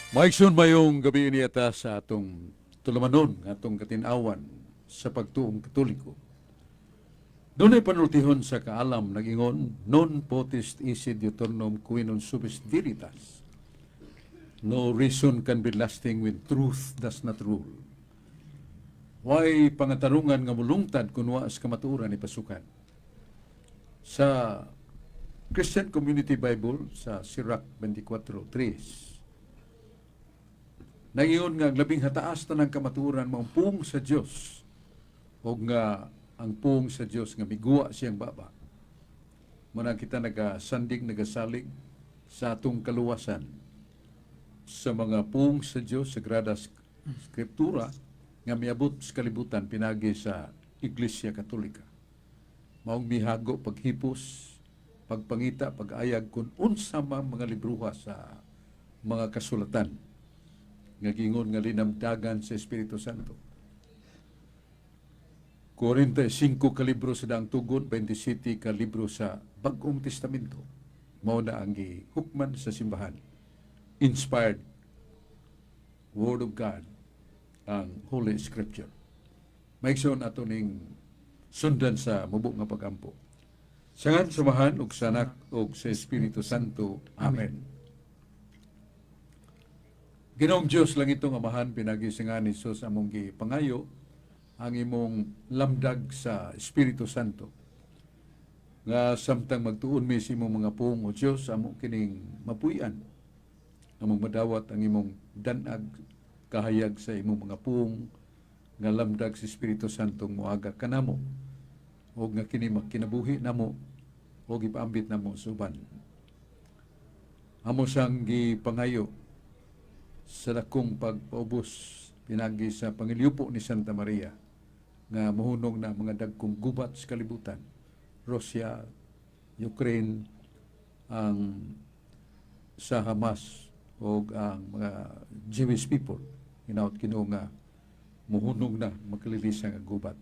Maigsoon, maayong gabii niya sa atong tulumanon, atong katinawan sa pagtuong Katoliko. Dunay panultihon sa kaalam nag-ingon, "Non potest esse diuturnum qui non subest veritas." No reason can be lasting when truth does not rule. Way pangatarungan nga mulungtad kung wa sa kamatuoran ipasukad. Sa Christian Community Bible sa Sirach 24:3, nangingon nga ang labing hataas tanang kamatuoran mao ang pung sa Dios o nga ang pung sa Dios nga miguwa siyang baba. Muna kita nagasandig, nagasalig sa atong kaluwasan sa mga pung sa Dios, Sagrada Skriptura, nga miabot sa kalibutan pinagi sa Iglesia Katolika. Maong mihago paghipos, pagpangita, pag-ayag kung unsa man mga libruha sa mga kasulatan nga gingon nga linamdagan sa Espiritu Santo. 45 ka libro sa Daang Tugon, 27 ka libro sa Bagong Testamento. Mao na ang gihukman sa simbahan. Inspired Word of God ang Holy Scripture. Maigsoon, ato ning sundan sa mubo nga pagampo. Sa ngalan sa Amahan ug sa Anak ug sa Espiritu Santo. Amen. Ginoong Dios langitong Amahan, pinagi sa ngalan ni Jesus among gipangayo ang imong lamdag sa Espiritu Santo. Nga samtang magtuon mi sa imong mga puong, o Dios, amo kining mapuy-an. Among madawat ang imong danag kahayag sa imong mga puong nga lamdag sa Espiritu Santo moaga kanamo ug nga kini makinabuhi namo ug ipaambit namo sa uban. Amo sang gipangayo sa dakong pagpaubos pinagi sa pangiliyupo ni Santa Maria nga mohunong na mga dagkong gubat sa kalibutan. Russia, Ukraine, ang sa Hamas o ang mga Jewish people, hinaut Ginoo nga muhunong na makalilisa nga gubat.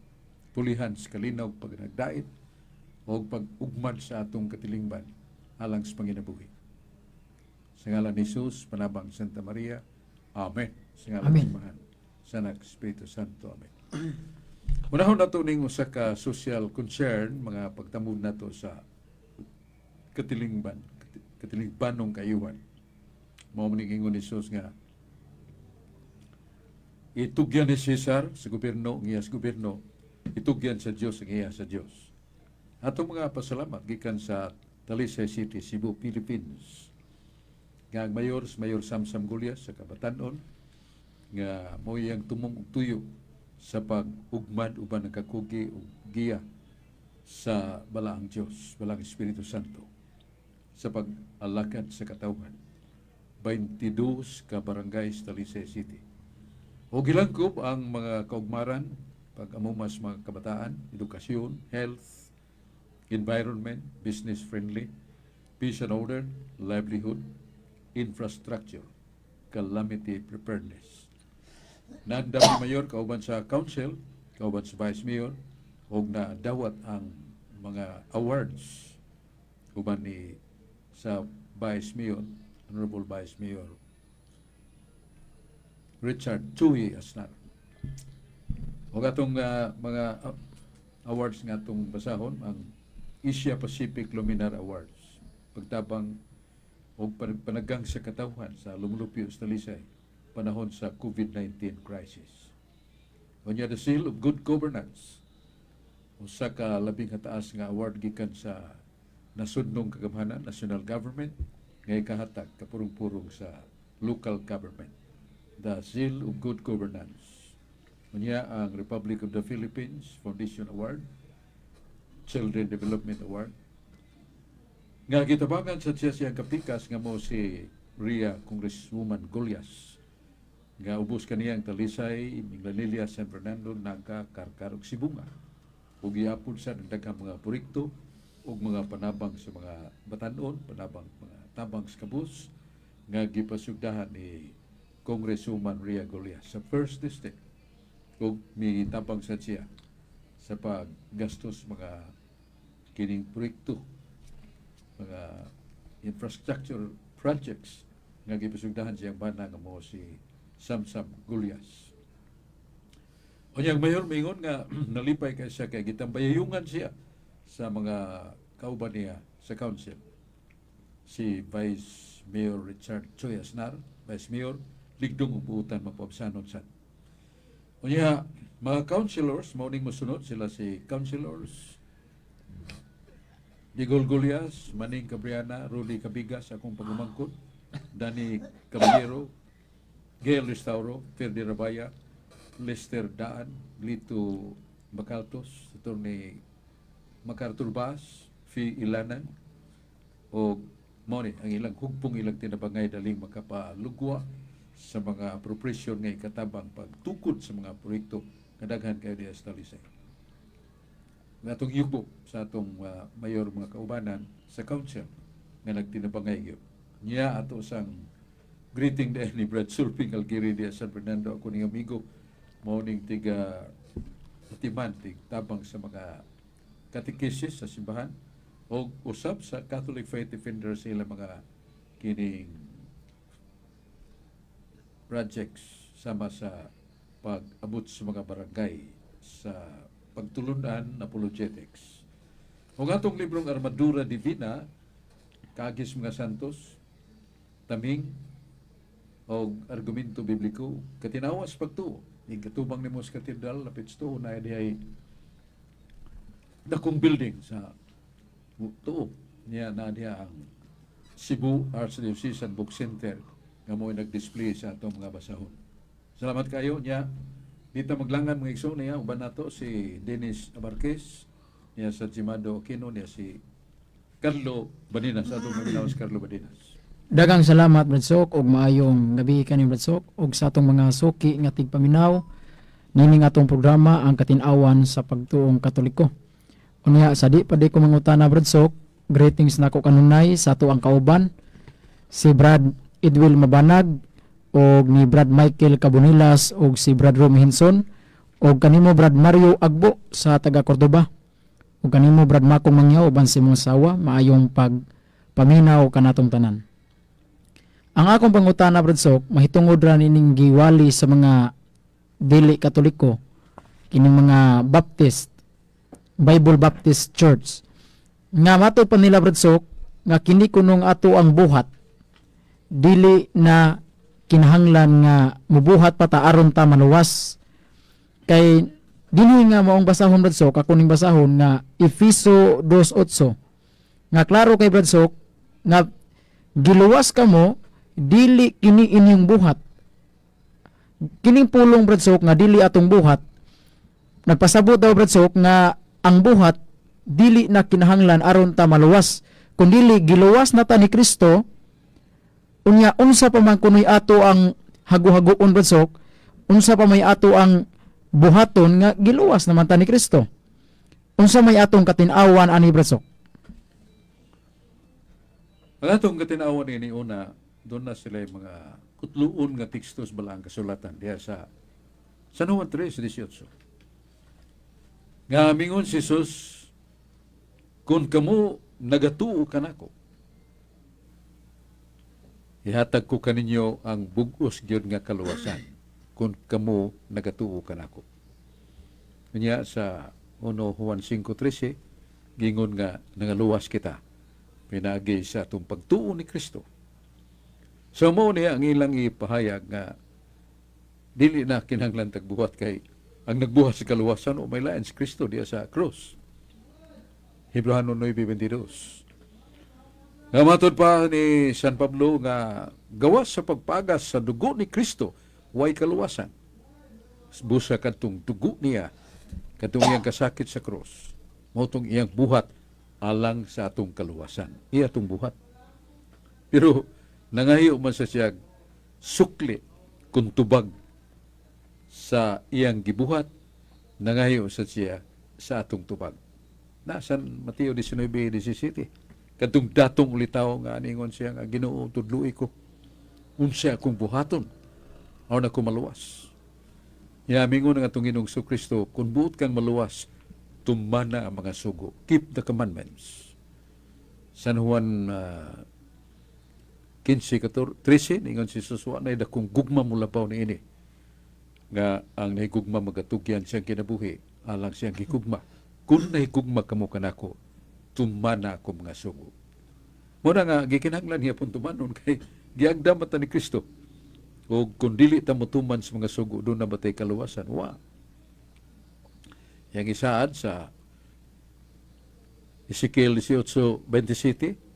Pulihan sa kalinaw pag nagdait o pag-ugmad sa atong katilingban alang sa panginabuhi. Sa ngalan ni Jesus, panabang Santa Maria. Amen. Sa ngalan Amen. sa Amahan, sa Anak, Espiritu Santo. Amen. Unahon nato ning usa ka social concern, mga pagtamod nato sa katilingban, katilingbanong kayuhan. Mao man ning ingon ni Jesus nga itugyan ni Cesar sa gobyerno ang iya sa gobyerno, itugyan sa Dios ang iya sa Dios. Atong mga pasalamat gikan sa Talisay City, Cebu, Philippines. Nga ang mayor, si Mayor Samsam Gullas sa Kabatanon, nga mao iyang tumong ug tuyo sa pag-ugmad uban ang kakugi ug giya sa balaang Dios, balaang Espiritu Santo sa pag-alagad sa katawhan. 22 ka barangay sa Talisay City. O gilangkob ang mga kaugmaran, pag-amumas mga kabataan, edukasyon, health, environment, business friendly, peace and order, livelihood, infrastructure, calamity preparedness. Nandam ni Mayor kauban sa council, kauban sa Vice Mayor, ug nadawat ang mga awards uban ni sa Vice Mayor, Honorable Vice Mayor Richard Chuy Asnar. Ug atong mga awards nga atong basahon ang Asia Pacific Luminar Awards. Pagtabang og panagang sa katawhan sa lumulupyo sa Talisay panahon sa COVID-19 crisis. Unya, the Seal of Good Governance. Usa ka labing kataas nga award gikan sa nasudnong kagamhanan, national government, nga ikahatag kapurong-purong sa local government. The Seal of Good Governance. Unya, ang Republic of the Philippines Foundation Award, Children Development Award. Nga gitabangan sa siya siyang kapikas nga mo si Ria Congresswoman Gullas. Nga ubos kaniyang Talisay, Minglanilla, San Fernando, Naga, Carcar ug Sibonga. Ug giapod sa daghang mga proyekto ug mga panabang sa mga batanon, panabang mga tabang sa kabus nga gipasugdahan ni Congresswoman Ria Gullas sa First District ug mitabang sa siya sa paggastos mga kining proyekto, mga infrastructure projects Nga gipasugdahan siyang bana nga mo si Samsam Gulyas. Unyang mayor mingon nga nalipay kay siya kay gitambayayungan siya sa mga kauban niya sa council. Si Vice Mayor Richard Choy Asnar, Vice Mayor, ligdong ug buutan mapuabsanon sad. Unya, mga councilors, mao ning mosunod sila, si Councilors Digol Gulyas, Maning Cabriana, Rudy Cabigas, akong pagumangkot, Danny Caballero, Gail Restauro, Ferdi Rabaya, Lester Daan, Lito Bacaltos, Attorney MacArthur Baas, Fi Ilanan, o mao ni ang ilang hugpong ilang tinabangay daling makapalugwa sa mga appropriation nga ikatabang pagtukod sa mga proyekto nga daghan kayo diha sa Talisay. Nga atong yugbo sa atong mayor, mga kaubanan sa council nga nagtinabangay gyud. Niya ato sang greeting dahil ni Brad Sulping Algiri diha San Fernando, ako ning amigo, mao ning tiga atiman, tig tabang sa mga katekesis sa simbahan o usab sa Catholic Faith Defenders sa ilang mga kining projects sama sa pag-abot sa mga barangay sa pagtulunan apologetics. Ug atong librong Armadura Divina, Kaagis mga Santos, Taming, o Argumento Bibliko, Katinawas Pagtuo. Ikatubang nimo sa katedral, lapit sa tuo, na ay dakong building sa tuo niya na diha ang Cebu Archdiocesan Book Center nga mo nag-display sa atong mga basahon. Salamat kayo niya. Dito maglangan, mga igsoon, niya uban nato si Dennis Abarquez, niya sa Jimado Aquino, niya si Carlo Badinas, atong maminaw si Carlo Badinas. Daghang salamat, Brad Sok, ug maayong gabi kanin, Brad Sok, ug sa atong mga suki nga tigpaminaw nining atong programa, ang Katin-awan sa Pagtuong Katoliko. Unya sa di pa di ko mangutana, Brad Sok, greetings nako kanunay sa ato ang kauban si Brad Edwil Mabanag og ni Brad Michael Cabonilas og si Brad Rom Hinson og kanimo, Brad Mario Agbo sa taga Cordoba, ug kanimo, Brad Makong Mangyaw, uban si mong sawa. Maayong pag paminaw kanatong tanan. Ang akong pangutana, Brad Sok, mahitungod ra nining giwali sa mga dili Katoliko, kining mga Baptist, Bible Baptist Church. Nga matod pa nila, Brad Sok, nga kini kunong ato ang buhat, dili na kinahanglan nga mubuhat pa ta aron ta maluwas. Kay dinhi nga maong basahon, Brad Sok, ako ning basahon nga Efeso 2:8 nga klaro kay, Brad Sok, nga giluwas kamo dili kini inyong buhat. Kining pulong, Brad Sok, nga dili atong buhat, nagpasabot daw, Brad Sok, nga ang buhat dili na kinahanglan aron ta maluwas, kundili giluwas na ta ni Kristo. Unya unsa pa man kunoy ato ang haguhaguon, Brad Sok, unsa pa may ato ang buhaton nga giluwas naman ta ni Kristo? Unsa may atong katin-awan ani, Brad Sok? Ang atong katinawan ini, una, doon na sila yung mga kutluon nga tekstos bala ang kasulatan diha sa San Juan 3:18. Nga mingon si Jesus, "Kung kamo nagatuo kanako, ihatag ko kaninyo ang bugos gyud nga kaluwasan," kung kamo nagatuo kanako. Unya sa 1 Juan 5:13 gingon nga nangaluwas kita pinaagi sa atong pagtuo ni Kristo. So mo niya ang ilang ipahayag nga dili na kinahanglan tagbuhat kay ang nagbuhat sa kaluwasan o may lain, si Kristo diya sa krus. Hebreo 9:22. Nga matod pa ni San Pablo nga gawas sa pagpagas sa dugo ni Kristo, way kaluwasan. Busa kadtong dugo niya, kadtong iyang kasakit sa krus. Mao tong iyang buhat alang sa atong kaluwasan. Iya atong buhat. Pero nangayo man sa siya sukli kung tubag sa iyang gibuhat, nangayo sa siya sa atong tubag. Na San Mateo 19:17. Kadtong datong ulitaw nga aningon siya nga, "Ginoo, tudloi ko. Unsa akong buhaton aron ako maluwas?" Yamingon ang atong Ginoong Kristo, "Kung buot kang maluwas, tumana ang mga sugo." Keep the commandments. San Juan 15:13, ningon si Jesus, "Wa nay dakong gugma molabaw niini nga ang nahigugma magatugyan siyang kinabuhi alang siyang gigugma. Kung nahigugma kamo kanako, tumana ako mga sugo." Muna nga gikinahanglan niya pong tumanon kay giagda man ta ni Kristo. O kung dili ta motuman sa mga sugo, duna ba tay kaluwasan? Wa. Yang isaad sa Ezekiel 18:27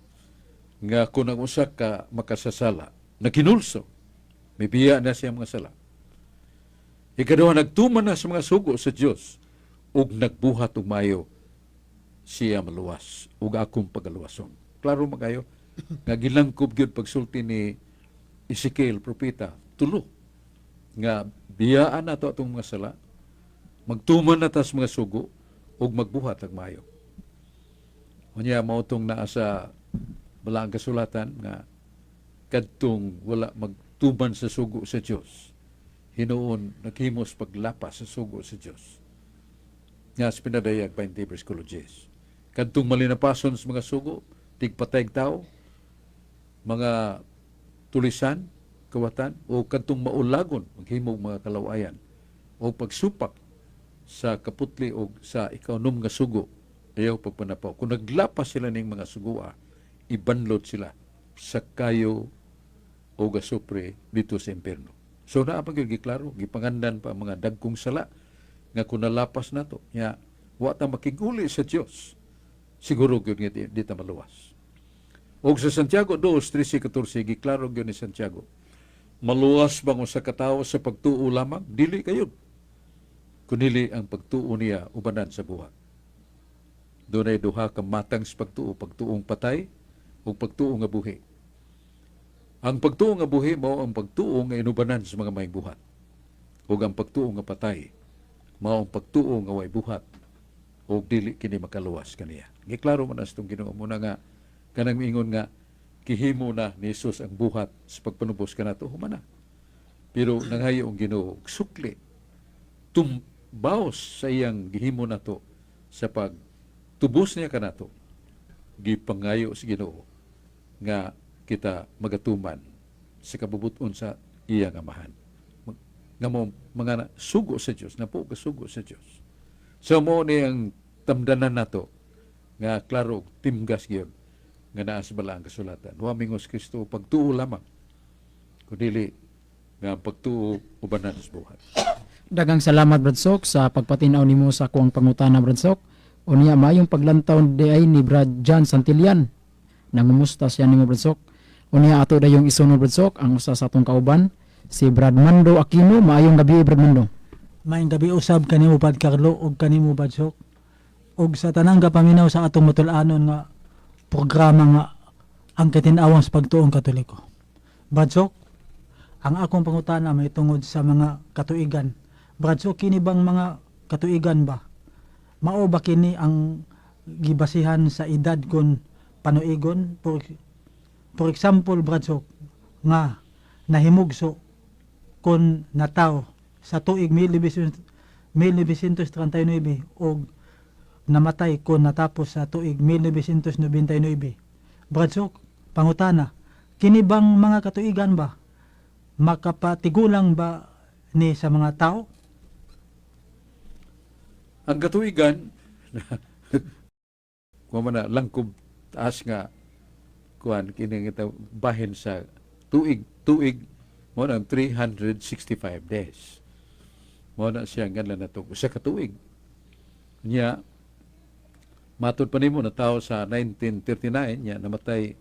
nga kung ang usa ka makasasala naginulso, mibiya na siya mga sala. Ikaduha, nagtuman na sa mga sugo sa Dios ug nagbuhat og maayo, siya maluwas ug akong pagaluwason. Klaro man kayo nga gilangkob gyud pagsulti ni Ezekiel propeta, tulo nga biyaan nato atong mga sala, magtuman na ta sa mga sugo ug magbuhat og maayo. Unya mao tong naa sa Balaang Kasulatan nga kadtong wala magtuman sa sugo sa Dios, hinuon naghimos paglapas sa sugo sa Dios. Nga sa pinadayag 20 versikulo 10. Kadtong malinapason sa mga sugo, tigpatayg tao, mga tulisan, kawatan, o kadtong maulagon, maghimog mga kalawayan, o pagsupak sa kaputli o sa ikaunom nga sugo, ayaw pagpanapaw. Kung naglapas sila ning mga sugoa, ibanlot sila sa kayo o gasupre dito sa impierno. So naa pa gyud giklaro, gipangandan pa ang mga dagkong sala nga kung nalapas nato, nya wa ta makiguli sa Dios. Siguro gyud nga di ta maluwas. Og sa Santiago 2:13-14, giklaro gyud ni Santiago. Maluwas bang usa ka tawo sa pagtuo lamang? Dili kayod. Kunili ang pagtuo niya ubanan sa buhat. Dunay duha ka matang sa pagtuo, pagtuong patay ug pagtuo nga buhi. Ang pagtuo nga buhi mao ang pagtuo nga inubanan sa mga may buhat. Ug ang pagtuo nga patay mao ang pagtuo nga way buhat ug dili kini makaluwas kaniya. Giklaro man sa Ginoo mo na nga kanang miingon nga gihimo na ni Jesus ang buhat sa pagpanubos kanato, humana. Pero nanghayo ang Ginoo og sukli tumbaos sa iyang gihimo nato sa pagtubos niya kanato. Gipangayo sa Ginoo nga kita magatuman sa kabubuton sa iyang Amahan. Nga mo mga sugo sa Dios, na po kasugo sa Dios. So mo ni ang tamdanan nato nga klaro og timgas gyud nga naa sa Balaang Kasulatan. Wa mingos Kristo pagtuo lamang, kundili nga ang pagtuo ubanan sa buhat. Daghang salamat, Brad Sok, sa pagpatinaw nimo sa akuang pangutana, Brad Sok. Unya maayong paglantaw di ay ni Brad John Santillan. Nangumusta siya nimo, Brad Sok. Unya ato dayong isunod, Brad Sok, ang usa sa atong kauban, si Brad Mando Aquino. Maayong gabi, Brad Mando. Maayong gabi usab kanimo, Brad Carlo, ug kanimo, Brad Sok, ug sa tanang gapaminaw sa atong matul-anon nga programa nga Ang Katin-awan sa Pagtuong Katoliko. Brad Sok, ang akong pangutana may tungod sa mga katuigan. Brad Sok, kini bang mga katuigan ba? Mao ba kini ang gibasihan sa edad kon panuigon? For example, Brad Sok, nga nahimugso kon nataw sa tuig 1939 og namatay kon natapos sa tuig 1999. Brad Sok, pangutana, kini bang mga katuigan ba makapatigulang ba ni sa mga tao? Ang katuigan, kuha man na langkob taas nga kuan kini nga bahin sa tuig tuig mo na 365 days. Mo na siya ang ganlan nato usa ka tuig. Nya matud pa nimo natawo sa 1939, nya namatay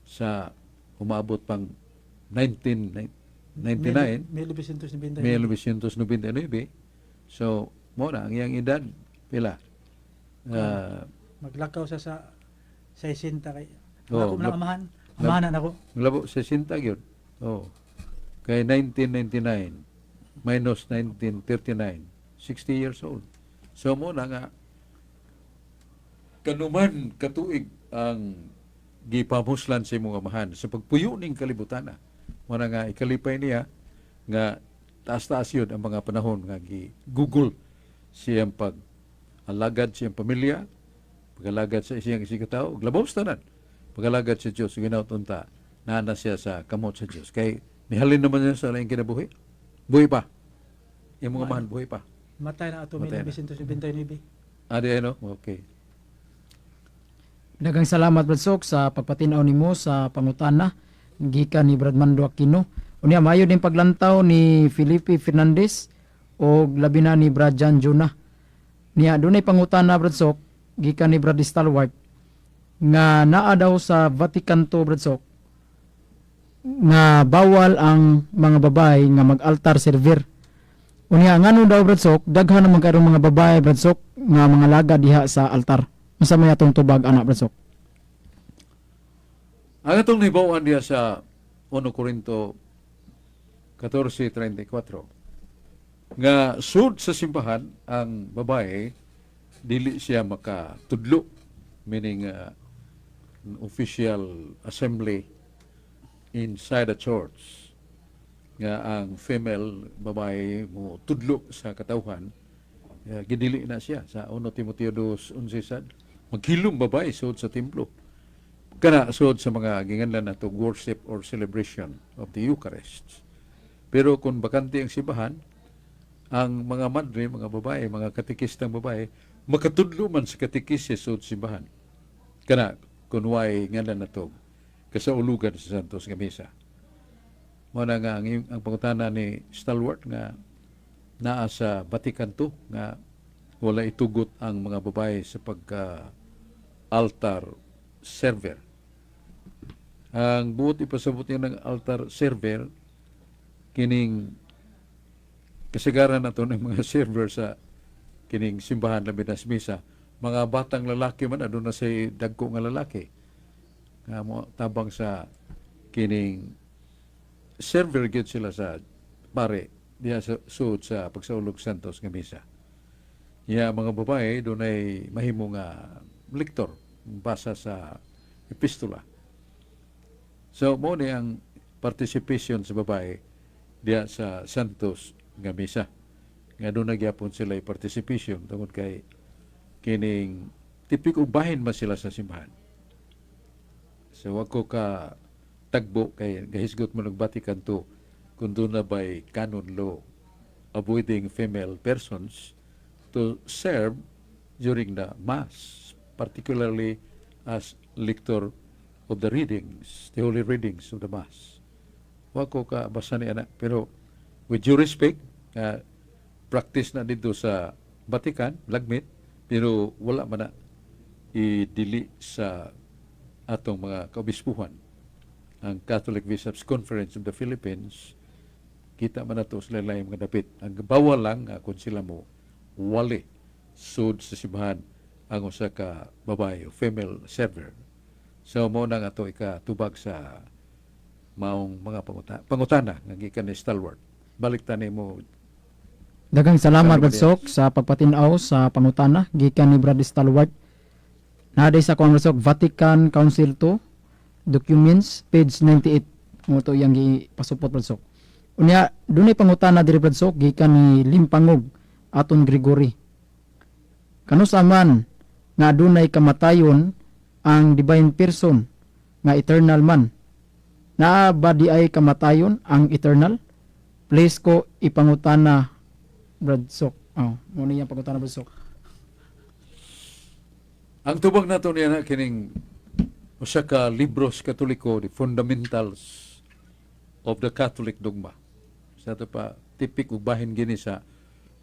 sa umabot pang 1999. 1999. 1999. So, mo na ang iyang edad pila? Maglakaw sa 60 kay Oo, ako na amahan. Amahan na nako. Labo 60 gyud. Oh. Kay 1999 minus 1939, 60 years old. So mo na nga kanuman katuig ang gipamuslan sa imong amahan sa pagpuyo ning kalibutana. Mo na nga ikalipay niya nga taas-taas yun ang mga panahon nga gi-google siyang pag alagad siyang pamilya, pag-alagad sa siyang isigkatawo, labaw sa tanan, pag-alagad sa Diyos, ginaw unta, Naa na siya sa kamot sa Dios. Kay nihalin naman niya sa laing kinabuhi. Buhi pa. Imong amahan buhi pa. Matay na ato Matay na. 1979. Ah, di ano? Okay. Daghang salamat, Brad Sok, sa pagpatin-aw nimo sa pangutana gikan ni Brad Mando Aquino. Unya maayo din paglantaw ni Felipe Fernandez og labi na ni Brad John Juna. Niya dunay pangutana, Brad Sok, gikan ni Brad Stalwart nga naa daw sa Vatican II, Brad Sok, nga bawal ang mga babae nga mag-altar servir. Unya ngano daw, Brad Sok, daghan naman karong mga babae, Brad Sok, nga mga laga diha sa altar? Unsa may atong tubag ana, Brad Sok? Ang atong nahibaw-an diya sa 1 Corinto 14:34 nga sud sa simbahan ang babae dili siya makatudlo, meaning official assembly inside the church nga ang female babae mo tudlo sa katawhan, gidili na siya sa 1 Timoteo 2:11 sad maghilom babae sud sa templo, kana sud sa mga ginganlan nato worship or celebration of the Eucharist. Pero kung bakante ang simbahan, ang mga madre, mga babae, mga katikistang babae, makatudlo man sa katikisi sud simbahan. Kana kung way ngalan nato kasaulugan sa Santos nga Misa. Mao na nga ang pangutana ni Stalwart nga naa sa Vatican II nga wala itugot ang mga babae sa pagka altar server. Ang buot ipasabot niya ng altar server, kining kasagaran nato ng mga server sa kining simbahan, labi na sa misa, mga batang lalaki man, aduna say dagko nga lalaki nga mo tabang sa kining server gyud sila sa pare diha sa suod sa pagsaulog Santos nga misa. Ya mga babae dunay mahimo nga lektor, basa sa epistola. So mo ni ang participation sa babae diha sa Santos nga misa. Nga doon nagyapon sila participation tungod kay kining tipik og bahin man sila sa simbahan. So wa ko ka tagbo kay gahisgot mo ng Vatican II kung doon na by canon law avoiding female persons to serve during the Mass, particularly as lector of the readings, the holy readings of the Mass. Wa ko ka basa ni ana, pero with due respect, practice na dito sa Vatican, lagmit, pero wala man na idili sa atong mga kaobispuhan. Ang Catholic Bishops Conference of the Philippines, kita man nato sila laing mga dapit. Ang bawal lang nga kung sila mo wali sud sa simbahan ang usa ka babae o female server. So mo na nga to ikatubag sa maong mga pangutana nga gikan ni Stalwart. Balik ta nimo. Daghang salamat, Carlo. Brad Sok, sa pagpatin-aw sa pangutana gikan ni Brad Stalwart. Naa sa kuan, Brad Sok, Vatican Council II documents page 98 mo to iyang gipasupot, Brad Sok. Unya dunay pangutana diri, Brad Sok, gikan ni Limpangog Aton Gregory. Kanus-a man nga adunay kamatayon ang divine person nga eternal man? Naa ba di ay kamatayon ang eternal? Please ko ipangutana, Brad Sok. Oh, mo ni iyang pangutana, Brad Sok. Ang tubag nato niya na kining usa ka libros Katoliko, the Fundamentals of the Catholic Dogma. Sa ato pa tipik ug bahin gini sa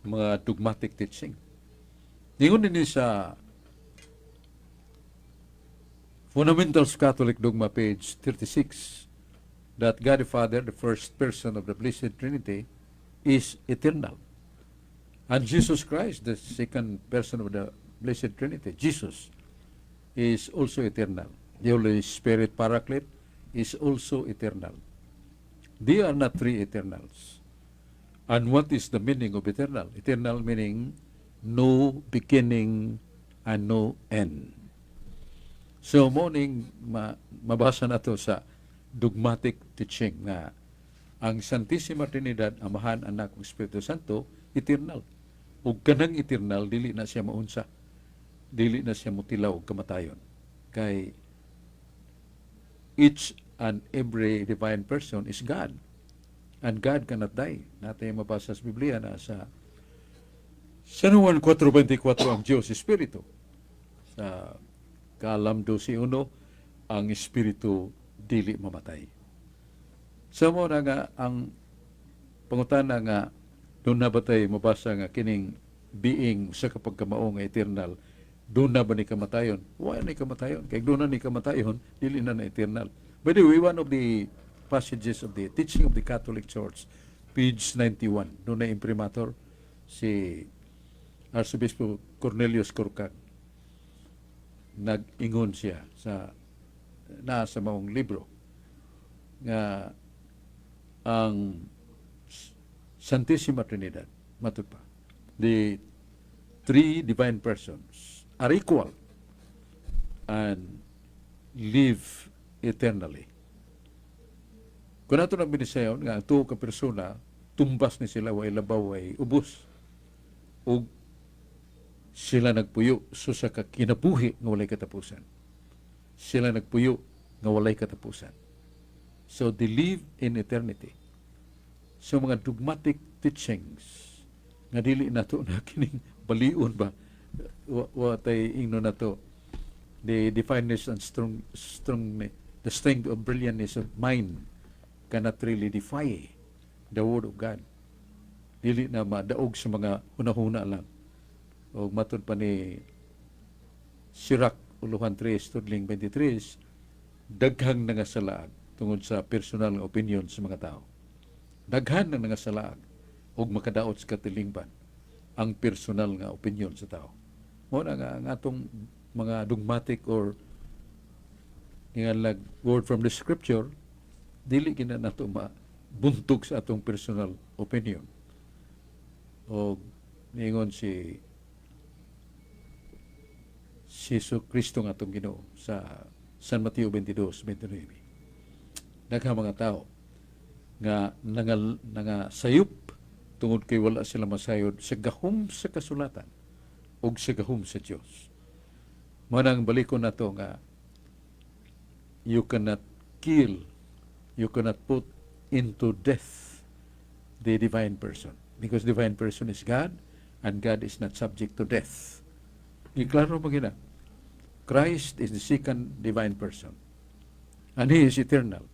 mga dogmatic teaching. Ningon dinhi sa Fundamentals of Catholic Dogma, page 36, that God the Father, the first person of the Blessed Trinity, is eternal. And Jesus Christ, the second person of the Blessed Trinity, Jesus, is also eternal. The Holy Spirit Paraclete is also eternal. They are not three eternals. And what is the meaning of eternal? Eternal meaning no beginning and no end. So morning mabasa nato sa dogmatic teaching nga ang Santissima Trinidad, Amahan, Anak ug Espiritu Santo, eternal. Ug kanang eternal dili na siya maunsa. Dili na siya mutilaw og kamatayon. Kay each and And every divine person is God. And God cannot die. Natin mabasa sa Biblia na sa San Juan 4:24, ang Diyos Espiritu. Sa Kaalam 12:1, ang Espiritu dili mamatay. So mao na nga ang pangutana nga duna ba tay mabasa nga kining being sa kapagkamao nga eternal, duna ba ni kamatayon? Wa ni kamatayon. Kay duna ni kamatayon, dili na na eternal. By the way, one of the passages of the teaching of the Catholic Church, page 91, duna imprimatur si Archbishop Cornelius Korkag. Nag-ingon siya sa naa sa maong libro nga ang Santissima Trinidad, matud pa, the three divine persons are equal and live eternally. Kung ato nang binisayon nga ang tuo ka persona, tumbas ni sila, way labaw, way ubos, ug sila nagpuyo so sa kinabuhi nga walay katapusan. Sila nagpuyo nga walay katapusan. So they live in eternity. So mga dogmatic teachings nga dili nato na kining balion ba, wa tay ingno nato the defineness and strong strong the strength of brilliantness of mind cannot really defy the word of God. Dili na madaog sa mga hunahuna lang. O matud pa ni Sirach uluhan 3 tudling 23, daghang nangasalaag tungod sa personal nga opinion sa mga tao. Daghan na nangasalaag og makadaot sa katilingban ang personal nga opinion sa tao. Mao na nga ang atong mga dogmatic or nga like word from the scripture, dili gina nato mabuntog sa atong personal opinion. O ningon si si Jesu Kristo nga atong Ginoo sa San Mateo 22:29, daghang mga tao nga nangasayop tungod kay wala sila masayod sa gahom sa kasulatan ug sa gahom sa Dios. Mao nang balikon nato nga you cannot kill, you cannot put into death the divine person because divine person is God and God is not subject to death. Iklaro mo gina. Christ is the second divine person. And He is eternal.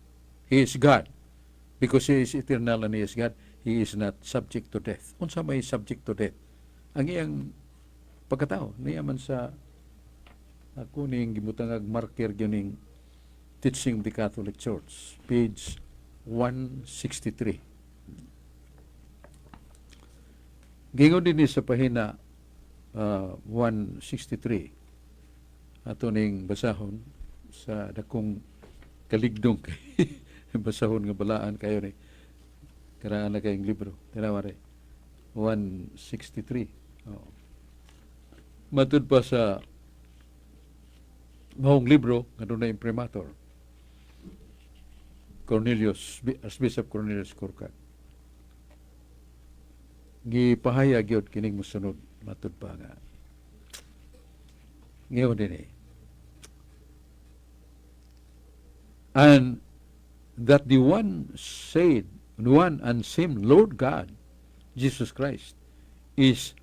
He is God. Because He is eternal and He is God, He is not subject to death. Unsa may subject to death? Ang iyang pagkatao, niya man sa ako ning gibutangag marker gyuning Teaching of the Catholic Church, page 163. Gingon din ni sa pahina 163, ato ning basahon sa dakong kaligdong kay basahon nga balaan kayo ni karaan na kayong libro. Tinawa rin 163. Oo. Matud pa sa maong libro nga dunay imprimatur Cornelius, Archbishop Cornelius Korkag, gipahayag gyud kining mosunod. Matud pa nga ngayon din eh, and that the one said, one and same Lord God, Jesus Christ, is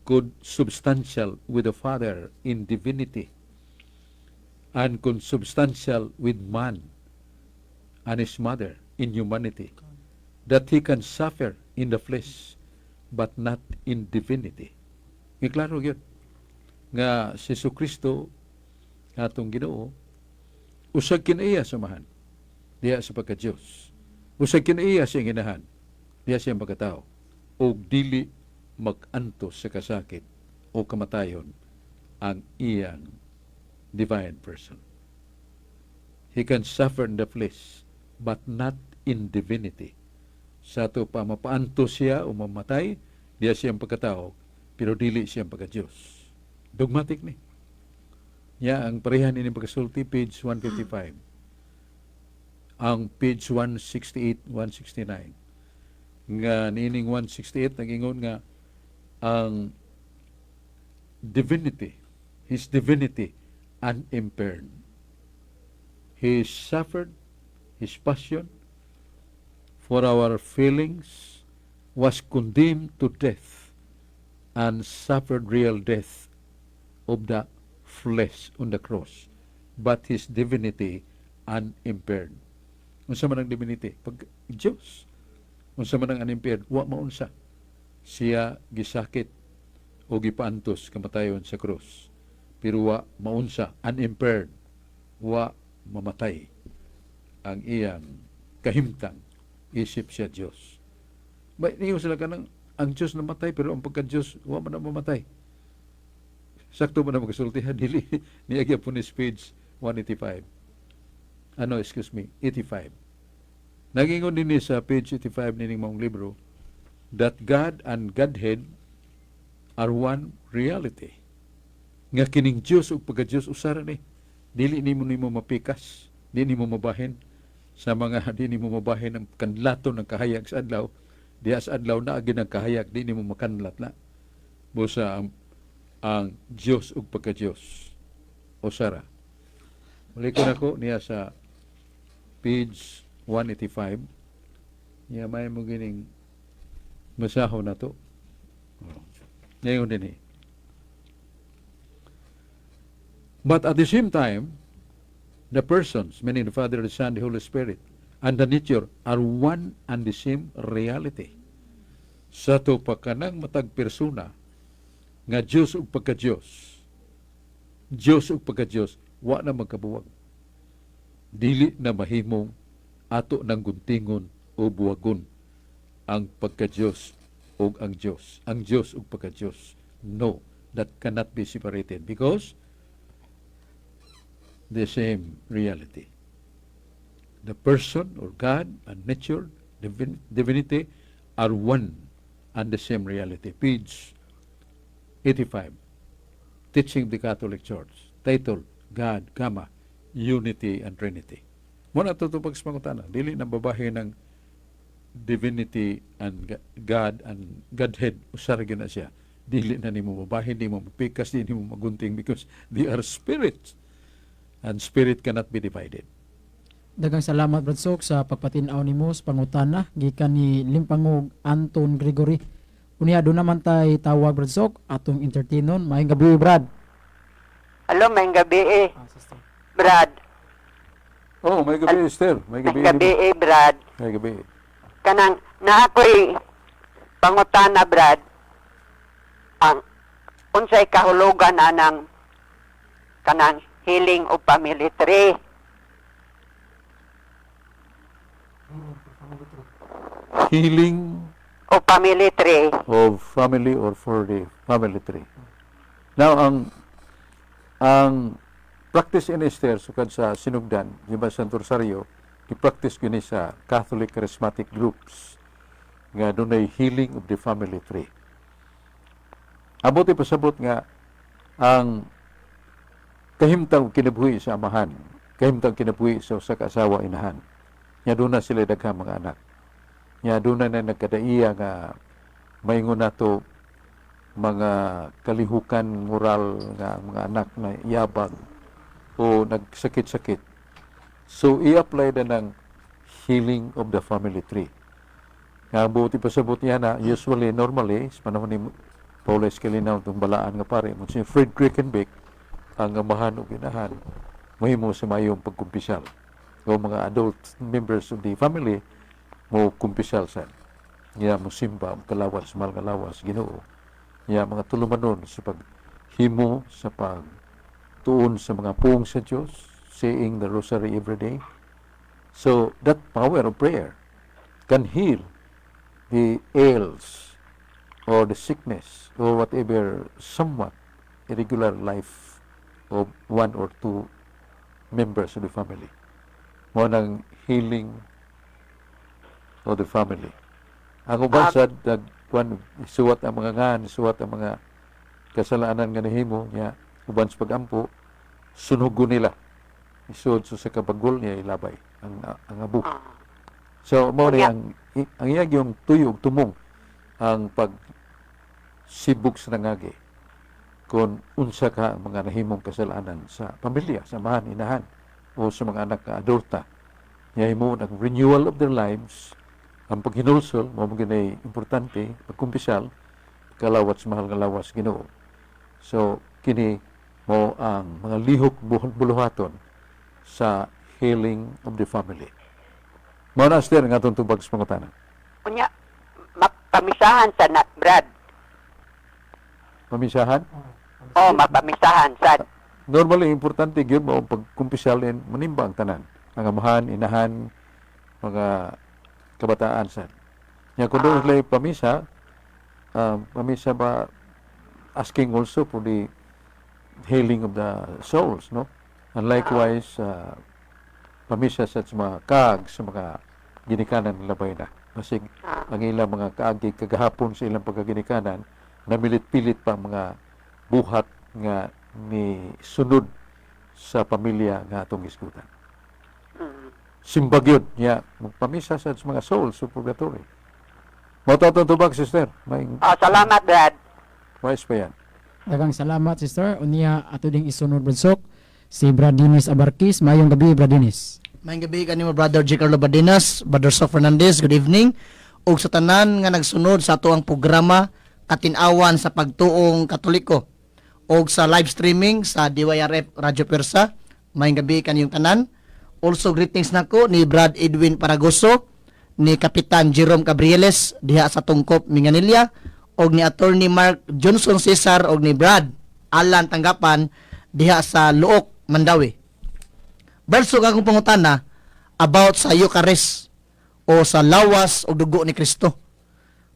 consubstantial with the Father in divinity and consubstantial with man and his mother in humanity, that he can suffer in the flesh but not in divinity. Nga klaro yun nga si Kristo atong Ginoo, usag kinaiya sa Amahan diha sa pagka-Diyos, usag kinaiya sa iyang inahan diha sa iyang pagkatao, ug dili mag-antos sa kasakit o kamatayon ang iyang divine person. He can suffer in the flesh but not in divinity. Sa ato pa mapaantos siya o mamatay diha siyang pagkatao, pero dili siyang pagka-Diyos. Dogmatic ni. Ya, ang parehan ini pagkasulti, page 155. Ang page 168, 169. Nga niining 168 nagingon nga ang divinity, his divinity unimpaired. He suffered, His passion, for our failings, was condemned to death and suffered real death of the flesh on the cross, but His divinity unimpaired. Unsa man ang divinity? Pag Diyos. Unsa man ang unimpaired? Wa maunsa. Siya gisakit o gipaantos kamatayon sa krus. Pero wa maunsa, unimpaired. Wa mamatay ang iyang kahimtang isip siya Diyos. Ba, niyo sila kanang ang Diyos namatay, pero ang pagka-Diyos wa man na mamatay. Sakto ba na magasultihan? Dili. Niya po ni page 185. Ano, excuse me, 85. Nagingon din ni sa page 85 nining maong libro that God and Godhead are one reality. Nga kining Diyos ug pagka-Diyos usara ni. Dili nimo nimo mapikas, di nimo mabahin sa mga di nimo mabahin ang kanlaton ng kahayag sa adlaw. Diha sa adlaw na agi ng kahayag, di nimo makanlat na. Busa ang Diyos ug pagka-Diyos usara. Muli ko nako niya sa page 185. Niya may mo gining masahon na to. Oh. Ngayon din eh. But at the same time, the persons, meaning the Father, the Son, the Holy Spirit, and the nature are one and the same reality. Sa to pa kanang matag persona nga Diyos ug pagka-Diyos, Diyos ug pagka-Diyos, wa na magkabuwag. Dili na mahimong ato ng guntingon o buwagon ang pagka-Diyos ug ang Diyos. Ang Diyos ug pagka-Diyos. No, that cannot be separated because the same reality. The person or God and nature, divinity are one and the same reality. Page 85. Teaching the Catholic Church. Title, God, comma, Unity and Trinity. Mao na to pagpangutana. Dili na babahin ng divinity and God and Godhead. Usara gyud na siya. Dili na nimo mabahin, di mo mapikas, di nimo magunting because they are spirits. And spirit cannot be divided. Daghang salamat, Brad Sok, sa pagpatin-aw nimo sa pangutana gikan ni Limpangog Anton Gregory. Unya doon naman tay tawag, Brad Sok, atong entertainon. Maayong gabi, Brad. Hello, maayong gabi eh. Ah, sister. Brad. Oh, maayong gabi, Esther. Maayong gabi. Maayong gabi eh, Brad. Maayong gabi. Kanang naa ko'y pangutana, Brad. Ang unsay kahulugan anang kanang healing of family tree? Healing O family tree. Of family or for the family tree. Now, ang practice in Esther sukad sa sinugdan, di ba, Santo Rosario, i-practice gini sa Catholic charismatic groups nga dunay healing of the family tree. Abot ipasabot nga ang kahimtang kinabuhi sa amahan, kahimtang kinabuhi sa usa ka asawa inahan. Nya duna sila daghang mga anak. Nya duna na nagkadaiya nga maingon nato mga kalihukan moral nga mga anak na yabag o nagsakit-sakit. So i-apply na ng healing of the family tree. Nga ang buot ipasabot niya na usually, normally, sa panahon ni Paul Escalina, itong balaan nga pare, mo si Fred Krickenbeck, ang amahan o ginahan, mahimo sa mayong pagkumpisal. O mga adult members of the family, mo kumpisal sa niya, mo simba, mo kalawas, mahal nga lawas, Ginoo. Niya mga tulumanon sa paghimo, sa pagtuon sa mga puong sa Diyos, saying the rosary every day. So, that power of prayer can heal the ails or the sickness or whatever somewhat irregular life of one or two members of the family. Mao nang healing of the family. Ang uban sad nagkuan, suwat ang mga ngan, suwat ang mga kasalanan nga nahimo niya uban sa pagampo, sunugo nila. Isod sa kabagol niya ilabay ang abo. So mao ni ang iya yung tuyo ug tumong ang pag sibog sa nangagi kung unsa ka ang mga nahimong kasalanan sa pamilya, sa amahan, inahan o sa mga anak ka adulta. Nga himuon ang renewal of their lives, ang paghinulsol, mao man gyud importante, pagkumpisal, kalawat sa mahal nga lawas Ginoo. So, kini mao ang mga lihok buluhaton sa healing of the family. Mao na, Esther, nga atong tubag sa pangutana. Unya, mapamisahan sa na, Brad. Pamisahan? Oh, mapamisahan sad. Normally, importante gyud mao pagkumpisal in manimba ang tanan. Ang amahan, inahan, mga kabataan sad. Nya kung doon sila pamisa, pamisa ba asking also for the healing of the souls, no? And likewise, pamisa sa mga kaag, sa mga ginikanan nila bay na. Basig, ang ilang mga kaagi kagahapon sa ilang pagkaginikanan, namilit-pilit pa ang mga buhat nga ni sunod sa pamilya nga atong gisgutan. Simbag yun, niya, magpamisa sa mga souls sa purgatory. Mao to atong tubag, sister. May Oh, salamat, Brad. wise pa yan. Daghang salamat, sister. Unya ato ding isunod, Brad Sok, si Brad Dinis Abarquis. Maayong gabi, Brad Dinis. Maayong gabi kanimo, Brother J. Carlo Badenas, Brother Sok Fernandez, good evening. Ug sa tanan nga nagsunod sa ato ang programa Katin-awan sa Pagtuong Katoliko ug sa live streaming sa DYRF Radyo Persa, maayong gabi kaniyong tanan. Also greetings nako ni Brad Edwin Paragoso, ni Kapitan Jerome Cabrieles diha sa Tungkop, Minganilla, og ni Attorney Mark Johnson Cesar og ni Brad Alan Tanggapan diha sa Luok, Mandawi. Berso akong pangutana about sa Eucharist o sa lawas o dugo ni Kristo.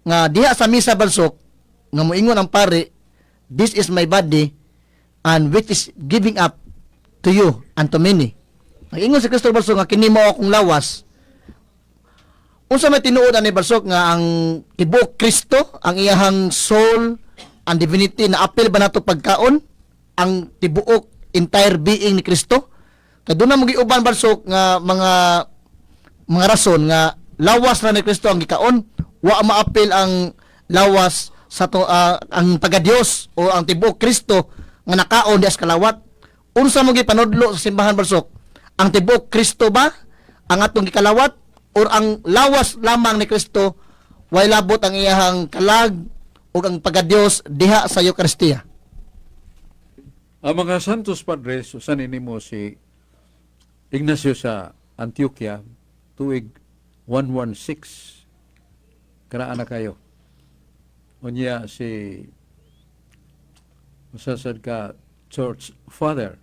Nga diha sa misa, Balsok, nga moingon ang pare, "This is my body and which is giving up to you and to many." Ang ingon si Kristo, Balsok, nga kini mao akong lawas. Unsa may tinuod ani, Balsok, nga ang tibuok Kristo, ang iyahang soul and divinity na apil ba nato pagkaon ang tibuok entire being ni Kristo? Kay doon na mo giuban, Balsok, nga mga rason nga lawas na ni Kristo ang gikaon, wa maapil ang lawas sa to, ang pagadios o ang tibuok Kristo nga nakaon dias kalawat. Unsa mo gipanudlo sa simbahan, Balsok? Ang tibuok Kristo ba ang atong gikalawat or ang lawas lamang ni Kristo, way labot ang iyahang kalag ug ang pagadios diha sa Eucharistia? Ang mga Santos Padres, usan ini mo si Ignacio sa Antioquia, tuig 116. Karaan na kayo. Unya si usasad ka Church Father,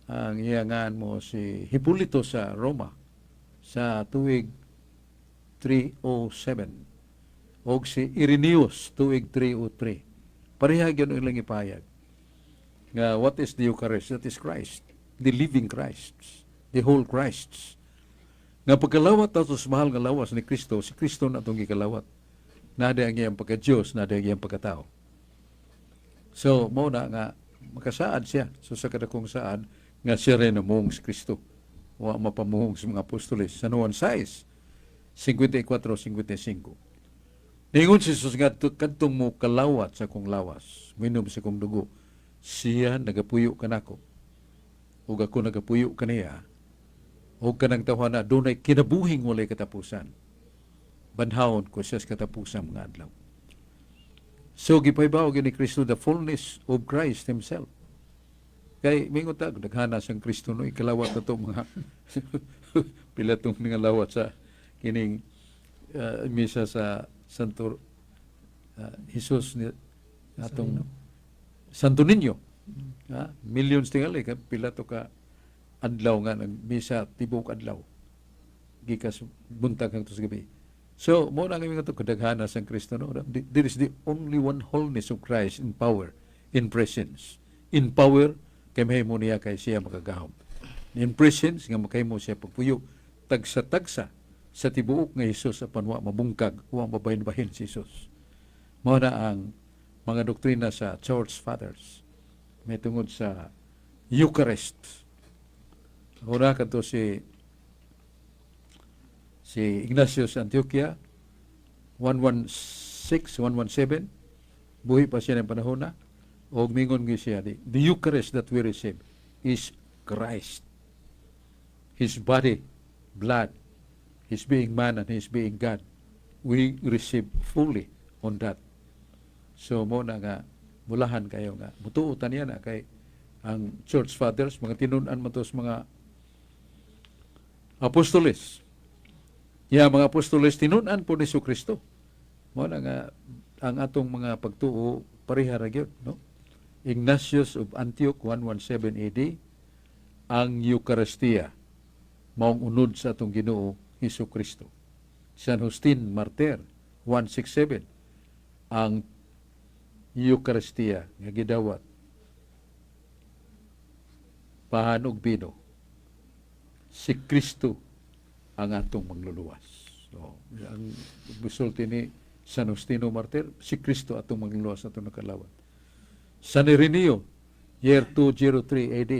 ang iyangan mo si Hipolito sa Roma sa tuig 307 og si Irenaeus tuig 303. Pareha gyud ang ilang ipahayag nga what is the Eucharist? That is Christ, the living Christ, the whole Christ. Nga pagkalawat nato sa mahal nga lawas ni Kristo, si Kristo na atong gikalawat. Naa ang iyang pagka-Diyos, naa ang iyang pagkatao. So, mao na nga makasaad siya. So, sa kadakong saad, nga siya rin namuhong si Kristo. Wa mapamuhong sa mga apostoles. San Juan 6, 54-55. Ningon si Jesus nga, "Kadtong mo kalawat sa akong lawas, minom sa akong dugo, siya nagapuyo kanako. Ug ako nagapuyo kaniya, ug kanang tawhana dunay kinabuhing walay katapusan. Banhawon ko siya sa katapusan mga adlaw." So gipahibaw gyud ni Kristo the fullness of Christ himself. Kay mingon ta daghana siyang Kristo no, ikalawat na to mga pila tong mga lawat sa kining misa sa Santo Jesus ni atong Santo Niño. Ha? Millions tingali ka pila to ka adlaw nga nagmisa tibok adlaw. Gikas buntag hangtod sa gabi. So, mao na nga to kadaghana sa Kristo no. There is the only one wholeness of Christ in power, in presence. In power kay mahimo niya kay siya makagahom. In presence nga makahimo siya pagpuyo tagsa-tagsa sa tibuok nga Hesus apan wa mabungkag, wa mabahin-bahin si Hesus. Mao na ang mga doktrina sa Church Fathers may tungod sa Eucharist. Una kadto si Ignacio sa Antioquia 116 117, buhi pa siya ng panahon na og mingon gyud siya, the Eucharist that we receive is Christ, His body. blood, His being man and His being God. We receive fully on that. So mao na nga mulahan kayo nga mutuo ta niya na kay ang church fathers, mga tinun-an man to sa mga apostoles. Ya, mga apostoles tinun-an po ni Kristo. Mao na nga ang atong mga pagtuo pareha ra gyud, no? Ignatius of Antioch, 117 AD, ang Eucharistia maong unod sa atong Ginoo Hesus Kristo. San Justin Martyr, 167, ang Eucharistia nga gidawat pan ug bino, si Kristo ang atong mangluluwas. So, ang gisulti ni San Justino Martyr, si Kristo atong mangluluwas, atong nakalawat. San Ireneo, year 203 AD,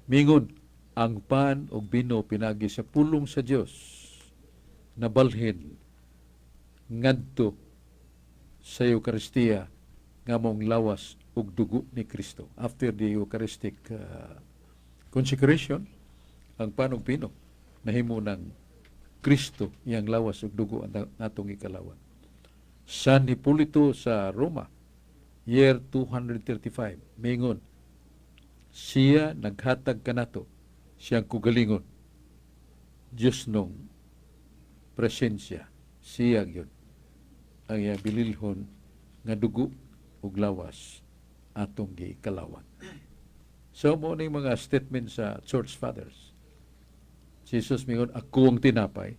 mingon, ang pan ug bino pinagi sa pulong sa Dios nabalhin ngadto sa Eucharistia nga maong lawas ug dugo ni Kristo. After the Eucharistic consecration, ang pan ug bino nahimo ng Kristo, iyang lawas ug dugo ang atong ikalawat. San Hipolito sa Roma, year 235, mingon, siya naghatag kanato siyang kugalingon Diyos nung presensya, siya gyud ang iyang bililhon nga dugo ug lawas atong gikalawat. So mao ning mga statement sa church fathers. Jesus mingon, "Ako ang tinapay.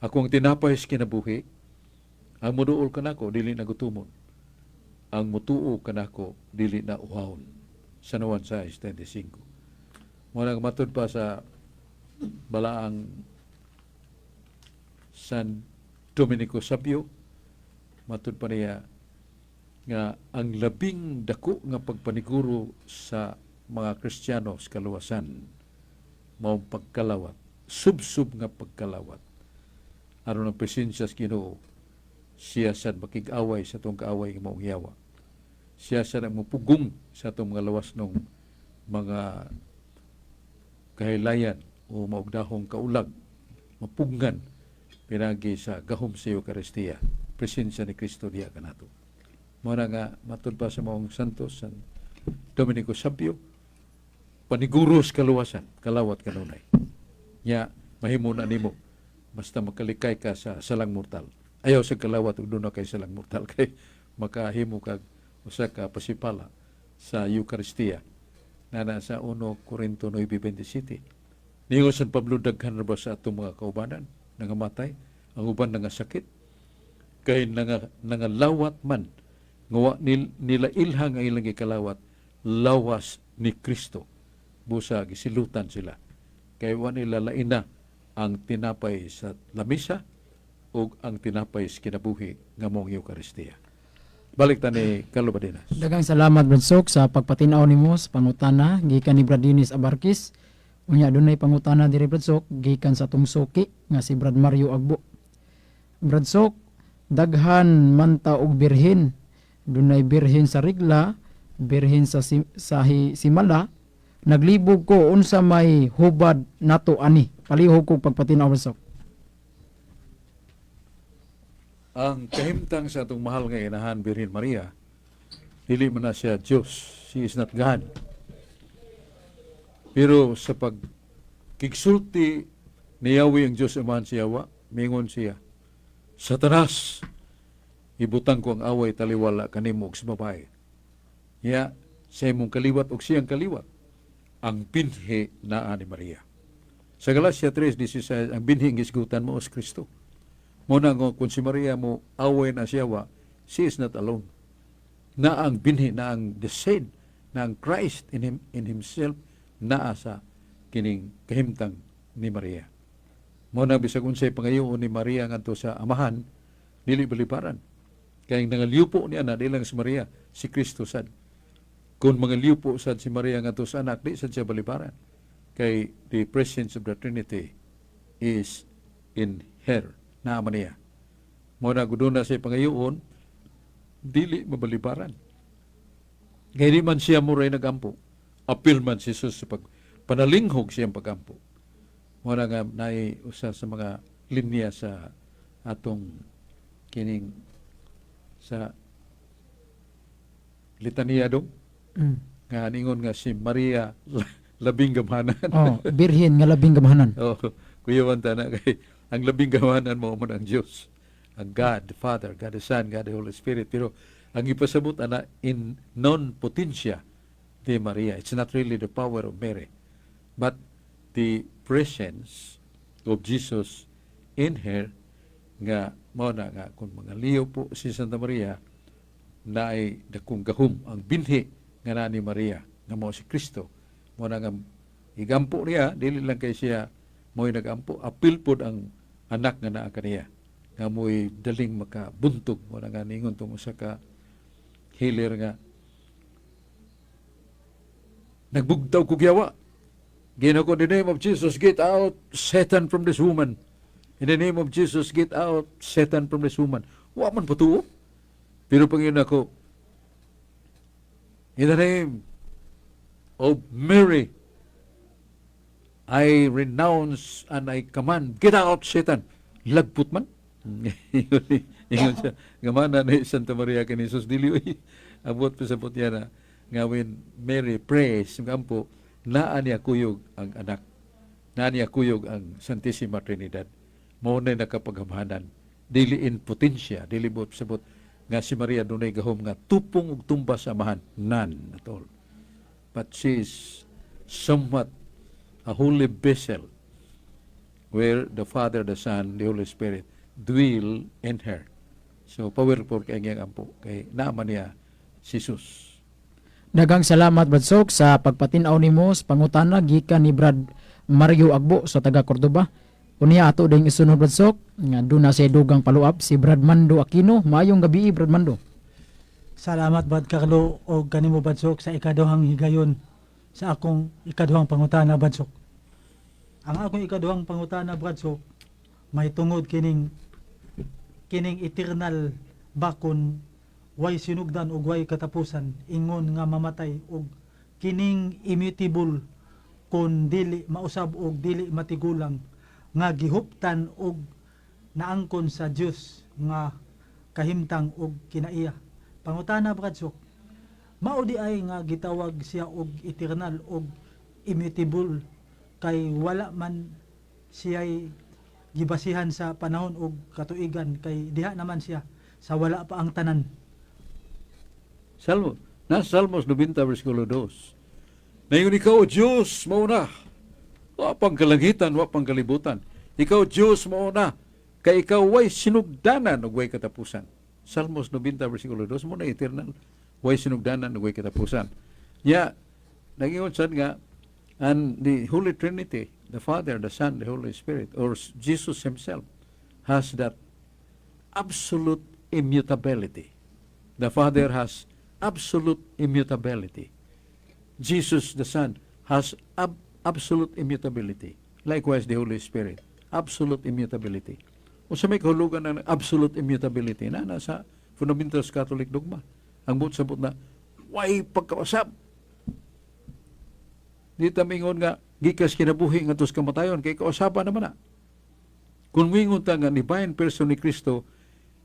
Ako ang tinapay sa kinabuhi. Ang muduol kanako dili na gutumon. Ang mutuo kanako dili na uhawon." San Juan 6:25. Mao nang matud pa sa balaang San Dominico Savio, matud pa niya nga ang labing dako nga pagpaniguro sa mga Kristiyano sa kaluwasan mao pagkalawat, subsub nga pagkalawat aron ang presensya sa Ginoo, siya sad makig-away sa atong kaaway nga maong yawa, siya sad ang mupugong sa atong mga lawas nung mga kahilayan o maugdahong kaulag, mapugngan pinagi sa gahom sa Eucharistia, presensya ni Kristo diha kanato. Mao na nga matud pa sa maong santos San Dominico Savio, paniguro sa kaluwasan, kalawat kanunay. Nya mahimo na nimo basta makalikay ka sa salang mortal. Ayaw sa kalawat ug duna kay salang mortal kay makahimo kag usa ka pasipala sa Eucharistia na sa 1 Corinto 9:27. Ningon San Pablo, daghan ra ba sa atong mga kaubanan nangamatay, ang uban nangasakit kay nangalawat man nga wa nila ilhang ang ilang gikalawat lawas ni Kristo, busa gisilutan sila kay wa nila laina ang tinapay sa lamisa ug ang tinapay sa kinabuhi nga maong Eucharistia. Balik ta ni Carlo Badenas. Daghang salamat, Brad Sok, sa pagpatinaw nimo sa pangutana gikan ni Brad Dennis Abarquis. Unya dunay pangutana diri, Brad Sok, gikan sa atong suki nga si Brad Mario Agbo. Brad Sok, daghan man ta og birhen. Dunay birhen sa Regla, birhen sa Simala. Naglibog ko unsa may hubad nato ani. Palihog kog pagpatinaw, Brad Sok. Ang kahimtang sa atong mahal nga inahan Birhen Maria, dili man na siya Diyos. She is not God. Pero sa pag kigsulti ni Yahweh ang Diyos Amahan sa yawa, mingon siya, "Satanas, ibutang ko ang away taliwala kanimo ug sa babae. Ya, sa imong kaliwat ug siyang kaliwat." Ang binhi naa ni Maria. Sa Galatia 3:16, ang binhi ang gisgutan mao si Kristo. Mao na nga kung si Maria mo away na siya wa, she is not alone. Na ang binhi, na ang the seed, na ang Christ in him, in himself, naa sa kining kahimtang ni Maria. Mao na bisag unsay pangayoon ni Maria ngadto sa Amahan, dili balibaran. Kay ang nangaliupo niya na, di lang si Maria, si Kristo sad. Kung mangaliupo sad si Maria ngadto sa anak, di sad siya balibaran. Kay the presence of the Trinity is in her. Naa man niya. Mao na guduna sa pangayoon, dili mabalibaran. Kay di man siya muray nagampo. Apil man si Jesus sa pag panalinghog siyang pagampo. Mao na nga naay usa sa mga linya sa atong kining sa litaniya dong nga ningon nga si Maria labing gamhanan. Oh, birhen nga labing gamhanan. Oh, kuyawan ta na kay ang labing gamhanan mao man ang Dios. Ang God, the Father, God the Son, God the Holy Spirit. Pero ang ipasabot ana in non potentia de Maria. It's not really the power of Mary, but the presence of Jesus in her nga mao na nga kung mga liyo po si Santa Maria, naay dakong gahom ang binhi nga naa ni Maria nga mao si Kristo. Mao na nga igampo niya, dili lang kay siya mo'y nagampo, apil pod ang anak nga naa kaniya nga mo'y daling makabuntog. Mao na nga ningon tong usa ka healer nga nagbugtaw kog yawa. Ginoo ko, "In the name of Jesus, get out Satan from this woman. In the name of Jesus, get out Satan from this woman." Wa man patuo. Pero pag-ingon nako, "In the name of Mary, I renounce and I command, get out, Satan." Lagpot man. Ingon siya, gamhanan ni Santa Maria kay ni Jesus. Dili oy. Abot pa sa niya na nga when Mary prays, gampo, naa niya kuyog ang anak. Naa niya kuyog ang Santissima Trinidad. Mao na nakapaggamhanan. Dili in potentia, dili buot sabot nga si Maria dunay gahom nga tupong ug tumba sa Amahan. None at all. But she is somewhat a holy vessel where the Father, the Son, the Holy Spirit dwell in her. So powerful kay ang ampo kay naa man niya si Jesus. Daghang salamat, Brad Sok, sa pagpatin-aw nimo sa pangutana gikan ni Brad Mario Agbo sa taga Cordoba. Unya ato ding isunod, Brad Sok, nga duna say dugang follow-up si Brad Mando Aquino. Maayong gabi, Brad Mando. Salamat, Brad Carlo, og kanimo, Brad Sok, sa ikaduhang higayon sa akong ikaduhang pangutana, Brad Sok. Ang akong ikaduhang pangutana, Brad Sok, may tungod kining eternal bakon way sinugdan ug way katapusan, ingon nga mamatay, og kining immutable kon dili mausab og dili matigulang nga gihuptan og naangkon sa Dios nga kahimtang og kinaiya. Pangutana, Brad Sok, mao di ay nga gitawag siya og eternal og immutable kay wala man siya'y gibasihan sa panahon og katuigan, kay diha naman siya sa wala pa ang tanan? Salmo, na Salmos 90 versikulo 2. Naingon ikaw, Diyos, mao na. Wa pang kalangitan, wa pang kalibutan. Ikaw, Diyos, mao na. Kay ikaw way sinugdanan ug way katapusan. Salmos 90 versikulo 2, mao na eternal. Way sinugdanan ug way katapusan. Ya, nagingon sad nga, and the Holy Trinity, the Father, the Son, the Holy Spirit, or Jesus Himself, has that absolute immutability. The Father has absolute immutability. Jesus the Son has absolute immutability. Likewise, the Holy Spirit, absolute immutability. Unsa may kahulugan ng absolute immutability na nasa Fundamentals Catholic Dogma? Ang buot sabot na way pagkausab. Di ta mingon nga gikas kinabuhi ngadto sa kamatayon kay kausaban naman na. Kung mingon ta nga divine person ni Kristo,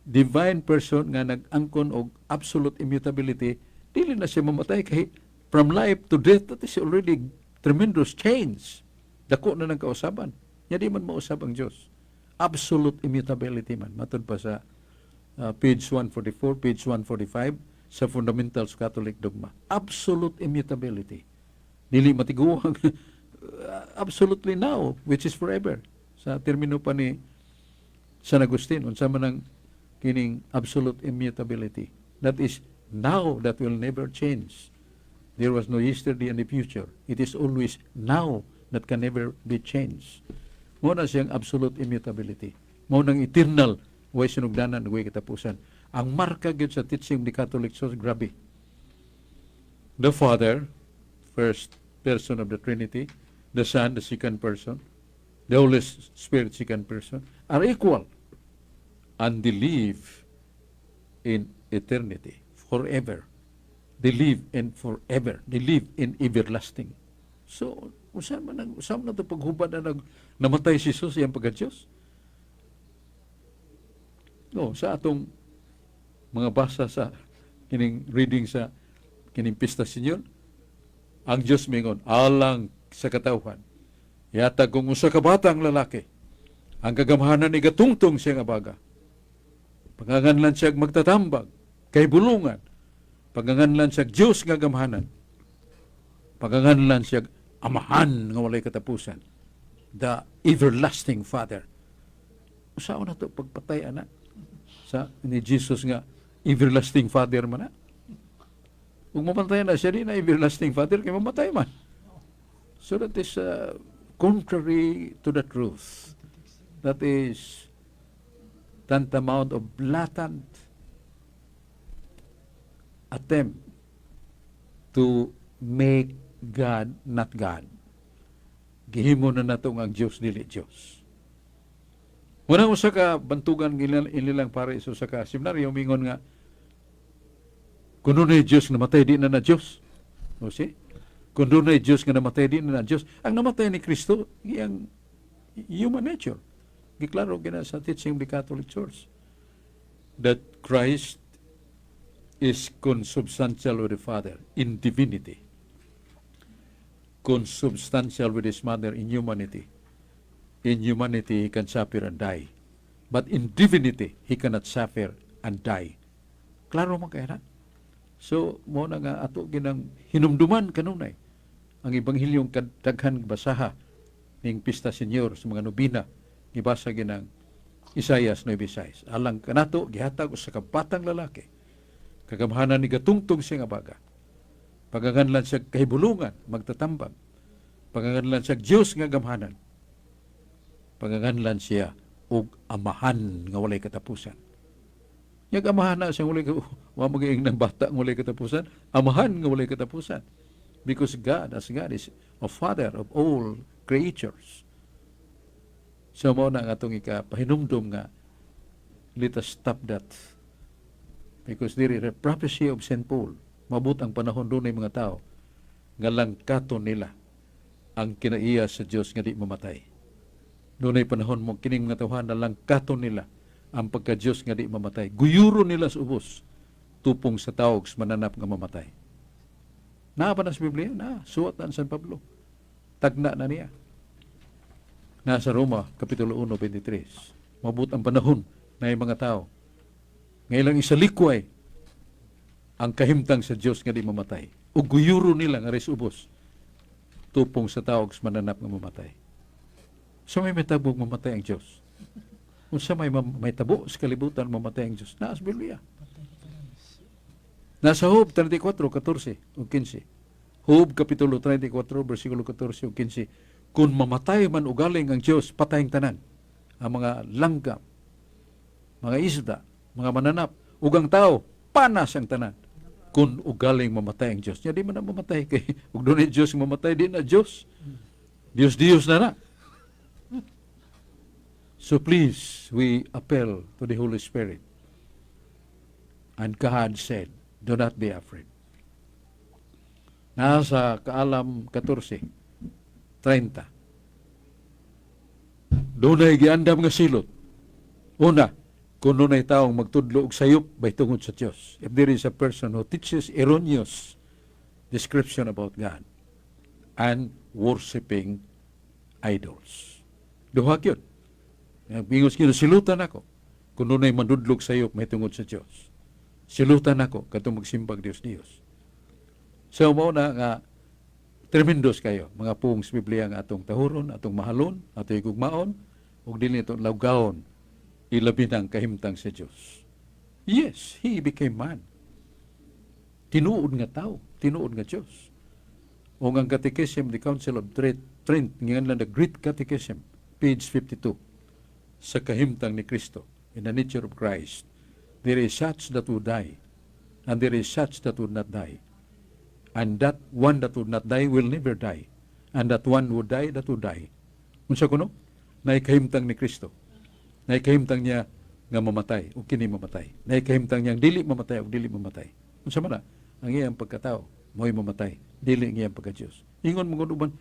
divine person nga nag-angkon og absolute immutability, dili na siya mamatay kay from life to death, that is already tremendous change. Dako na ng kausaban. Nya di man mausab ang Diyos. Absolute immutability man. Matod pa sa page 144, page 145 sa Fundamentals Catholic Dogma. Absolute immutability. Dili matiguang, absolutely now, which is forever. Sa termino pa ni San Agustin, unsa man ang kining absolute immutability? That is now that will never change. There was no yesterday and the future. It is always now that can never be changed. Mao na siyang absolute immutability. Mao nang eternal, way sinugdanan, way katapusan. Ang marka gyud sa teaching ni Catholic Church, grabe. The Father, first person of the Trinity, the Son, the second person, the Holy Spirit, second person, are equal and they live in eternity, forever. They live in forever. They live in everlasting. So, Usa man ang usa man to paghubad na namatay si Jesus iyang pagka-Diyos? No, sa atong mga basa sa kining reading sa kining Pista Señor, ang Diyos mingon, alang sa katawhan, ihatag kong usa ka batang lalaki, ang kagamhanan ni gatungtong siya nga baga. Panganganlan siya magtatambag, kahibulungan. Panganganlan siya Diyos nga gamhanan. Panganganlan siya Amahan nga walay katapusan. The everlasting Father. Usaon na to pagpatay ana sa ni Jesus nga everlasting Father man na? Kung mamatay na siya, di na everlasting Father, kay mamatay man. So that is contrary to the truth. That is tantamount of blatant attempt to make God not God. Gihimo na nato nga ang Diyos dili Diyos. Muna usa ka bantugan inilang pare sa usa ka seminaryo, mingon nga kung dunay Diyos nga namatay, di na na Diyos. O see? Kung dunay Diyos nga namatay, di na na Diyos. Ang namatay ni Kristo, iyang human nature. Giklaro gina sa teaching of the Catholic Church that Christ is consubstantial with the Father in divinity, consubstantial with His mother in humanity. In humanity, He can suffer and die. But in divinity, He cannot suffer and die. Klaro man kaya na. So, mo na nga ato ginang hinumduman kanunay ang ebanghilyong kadaghan basaha ning Pista Señor sa mga nobina, gibasa ginang Isaias 9:6. Alang kanato gihatag usa ka batang lalaki. Kagamhanan ni gatungtong siya nga baga. Paganganlan siya kahibulungan, magtatambag. Paganganlan siya Dios nga gamhanan. Paganganlan siya og Amahan nga walay katapusan. Yag amahan na siya walay wa magiing ng bata nga walay katapusan, Amahan nga walay katapusan. Because God, as God, is a father of all creatures. So mo na nga atong ikapahinumdum nga let us stop that. Because there is a prophecy of St. Paul. Mabot ang panahon, dunay mga tao nga langkaton nila ang kinaiya sa Dios nga di mamatay. Dunay panahon mo kining mga tawhan na langkaton nila ang pagka-Dios nga di mamatay. Guyuro nila sa ubos tupong sa tawag sa mananap nga mamatay. Naa pa na sa Biblia? Na, suwat na San Pablo. Tagna na niya. Nasa Roma, Kapitulo 1, 23. Mabot ang panahon na yung mga tao nga ilang isalikway ang kahimtang sa Dios nga di mamatay. O guyuro nila nga res ubos tupong sa tawag sa mananap nga mamatay. So may matabog mamatay ang Diyos? Unsa may tabo sa kalibutan mamatay ang Diyos? Naa sa Biblia. Nasa Job 34, 14 ug 15. Job Kapitulo 34, versikulo 14 ug 15. Kung mamatay man ugaling ang Diyos, patay ang tanan. Ang mga langgam, mga isda, mga mananap, ug ang tao, panas ang tanan. Kung ugaling mamatay ang Diyos. Nya di man na mamatay kay ug dunay Diyos mamatay, di na Diyos. Diyos Diyos na na. So please, we appeal to the Holy Spirit. And God said, "Do not be afraid." Nasa Kaalam 14, 30. Dunay giandam nga silot. Una, kung dunay taong magtudlo og sayop bay tungod sa Dios. If there is a person who teaches erroneous description about God and worshiping idols. Duha gyud. Bingos kino silutan ako kung dunay manudlog sayop may tungod sa Dios. Silutan ako katong magsimbag Dios Dios. So mao na nga tremendos kayo mga puong sa Biblia nga atong tahuron, atong mahalon, atong higugmaon, ug dili ito lawgawon ilabi ng kahimtang sa Dios. Yes, He became man. Tinuod nga tao, tinuod nga Dios. O ang Catechism, the Council of Trent, Trent nga the Great Catechism, page 52, sa kahimtang ni Kristo, in the nature of Christ, there is such that would die, and there is such that would not die. And that one that would not die will never die. And that one would die, that would die. Unsa kuno? Naikahimtang ni Kristo. Naikahimtang niya nga mamatay o kini mamatay. Naikahimtang niyang dili mamatay o dili mamatay. Unsa man na? Ang iyang pagkatao mo'y mamatay, dili ang iyang pagka-Diyos. Ingon mo uban,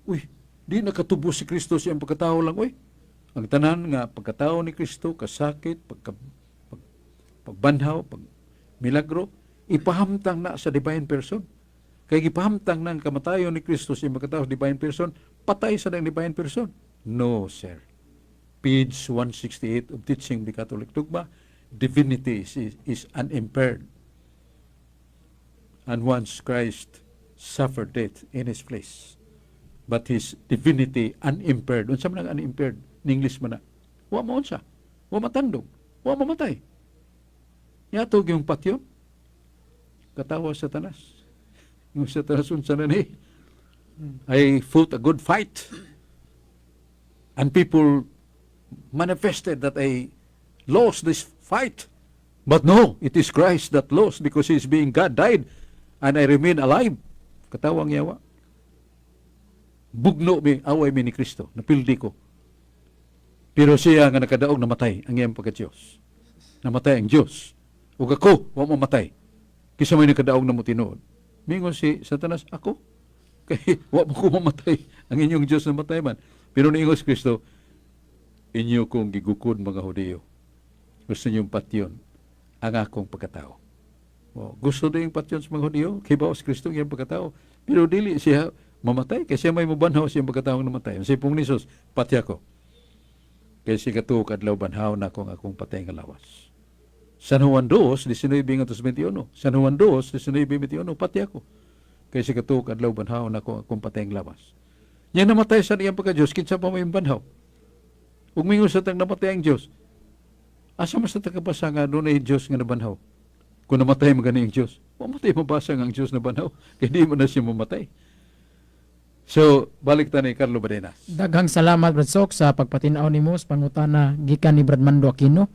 Uy, di nakatubos si Kristo sa iyang pagkatao lang, uy. Ang tanan nga pagkatao ni Kristo, kasakit, pagbanhaw, pag milagro, ipahamtang na sa divine person. Kay gipahamtang na ang kamatayon ni Kristo sa iyang pagkatao sa divine person, patay sa ng divine person. No, sir. Page 168 of Teaching the Catholic Dogma, divinity is unimpaired. And once Christ suffered death in his place, but his divinity unimpaired. Unsa man ang unimpaired? In English man na. Wa maunsa. Wa matandog. Wa mamatay. Yato yung patyon. Katawa sa Satanas. Yung Satanas, unsa na ni? I fought a good fight. And people manifested that I lost this fight. But no, it is Christ that lost because he is being God, died, and I remain alive. Katawang yawa. Bugno mi, away mi ni Kristo. Napildi ko. Pero siya nga nakadaog, namatay ang iyang pagka-Diyos. Namatay ang Diyos. Ug ako, wa mamatay. Kisa may nakadaog na mo tinuod. Mingon si Satanas, ako. Kay wa mo ko mamatay. Ang inyong Diyos namatay man. Pero niingon si Kristo, inyo kong gigukod, mga Hudiyo. Gusto niyong patyon ang akong pagkatao. O, gusto din yung patyon sa mga Hudiyo, kibaw si Kristo ang iyang pagkatao. Pero dili siya mamatay, kasi siya may mubanhaw siyang pagkatao namatay. Ang sipong ni Jesus, patya ko. Kay sa ikatuo ka adlaw banhaw na akong akong patay nga lawas. San Juan 2, 19 ngadto sa 21. San Juan 2, 19, 21, patya ko. Kay sa ikatuo ka adlaw banhaw na akong akong patay nga lawas. Nya namatay sa iyang pagka-Diyos, kinsa pa may banhaw? Ug mingon sa tang namatay ang Diyos, asa man sa takabasa nga dunay Diyos nga nabanhaw? Kung namatay man gani ang Diyos, wa matay mabasa nga ang Diyos nabanhaw, kay di man na siya mamatay. So, balik ta ni Carlo Badenas. Daghang salamat, Brad Sok, sa pagpatin-aw nimo sa pangutana gikan ni Brad Mando Aquino.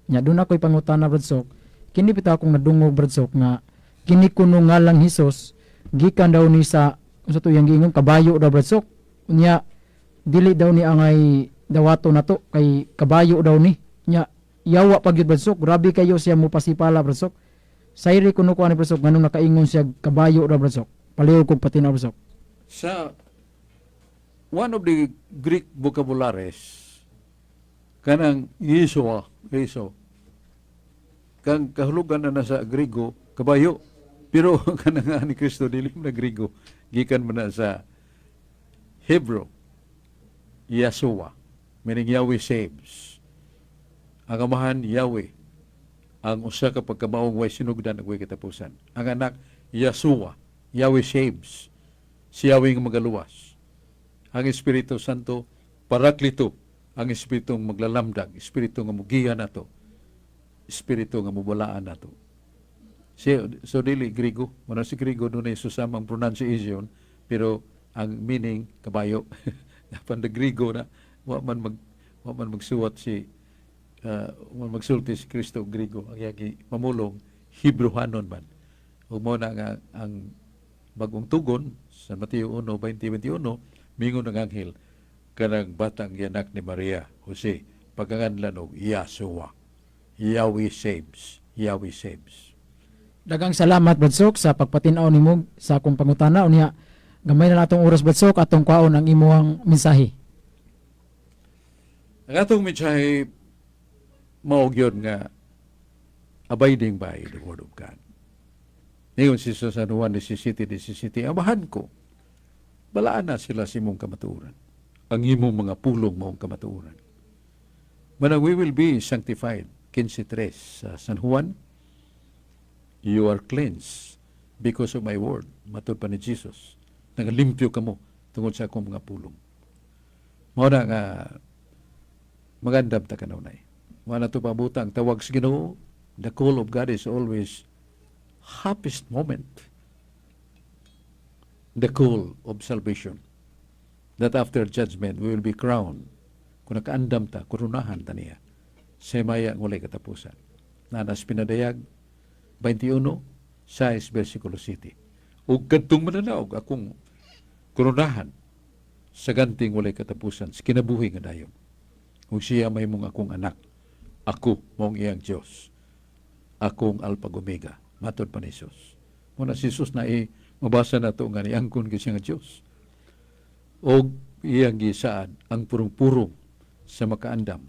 Nya duna ko'y pangutana, Brad Sok. Kini bitaw akong nadungog, Brad Sok, nga kini kuno ngalang Hesus gikan daw ni sa unsa to iyang giingon, kabayo daw, Brad Sok. Unya dili daw ni angay dawato nato kay kabayo daw ni. Nya yawa pag gyud, Brad Sok. Grabe kayo siya mo pasipala, Brad Sok. Sayri kuno ko ani, Brad Sok, nganong nakaingon siya kabayo daw, Brad Sok? Palihog kog patin-aw, Brad Sok. Sa one of the Greek vocabularies, kanang Yeshua, Yeso, kang kahulugan na nasa Grigo, kabayo. Pero kanang nga ni Kristo dili man na Grigo, gikan man na sa Hebrew, Yeshua, meaning Yahweh saves. Ang Amahan, Yahweh, ang usa ka pagkamaong way sinugdan ug way katapusan. Ang anak, Yeshua, Yahweh saves. Si Yahweh nga magaluwas. Ang Espiritu Santo, Paraklito, ang Espiritu nga maglalamdag, Espiritu nga mugiya nato, Espiritu nga mubalaan nato. So dili Grigo, muna si Grigo dunay susamang pronunciation, pero ang meaning kabayo. Apan the Grigo na wa man magsuwat si wa man magsulti si Kristo og Grigo, ang iyang mamulong Hebrehanon man. Ug mao na nga ang bagong tugon sa Mateo 1:20-21, mingon ang anghel, kanang batang gianak ni Maria, Jose, paganganlan og Yahshua. Yahweh saves. Yahweh saves. Daghang salamat, Brad Sok, sa pagpatin-aw nimo sa akong pangutana. Unya gamay na natong oras, Brad Sok, atong kwaon ang imuhang mensahe. Ang atong mensahe mao gyud nga abiding by the word of God. Ningon si San Juan 17:17, Amahan ko, balaan na sila sa imong kamatuoran. Ang imong mga pulong maong kamatuoran. Manang we will be sanctified. 15.3 sa San Juan, you are cleansed because of my word. Matod pa ni Jesus. Nagalimpyo kamo tungod sa akong mga pulong. Mao na nga magandam ta kanunay. Wa na to pabuta ang tawag sa Ginoo. The call of God is always happiest moment. The call of salvation. That after judgment, we will be crowned. Kung nakaandam ta, korunahan ta niya. Sa maya ang walay katapusan. Nanas pinadayag, 21, 6, versikulo 7. Ug kadtong mananaog akong koronahan sa ganting walay katapusan, sa kinabuhi nga dayon. Ug siya mahimong akong anak, ako maong iyang Diyos. Akong Alpha ug Omega. Matod pa ni Jesus. Muna si Jesus na i mabasa na to nga niangkon gyud siya nga Diyos. Og iyang gisaad ang purong-purong sa makaandam.